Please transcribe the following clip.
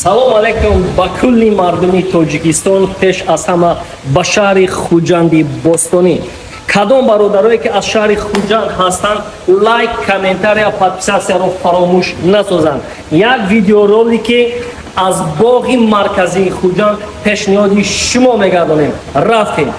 Салом алейкум ба кулли мардуми Тоҷикистон, пеш аз ҳама ба шаҳри Хуҷанди бостонӣ. Кадом бародарое ки аз шаҳри Хуҷанд ҳастанд, лайк, комментария, подписаться ро фаромӯш насозанд. Як видеоролике аз боғи марказии Хуҷанд пешниҳоди шумо мегардонем. Рафтем.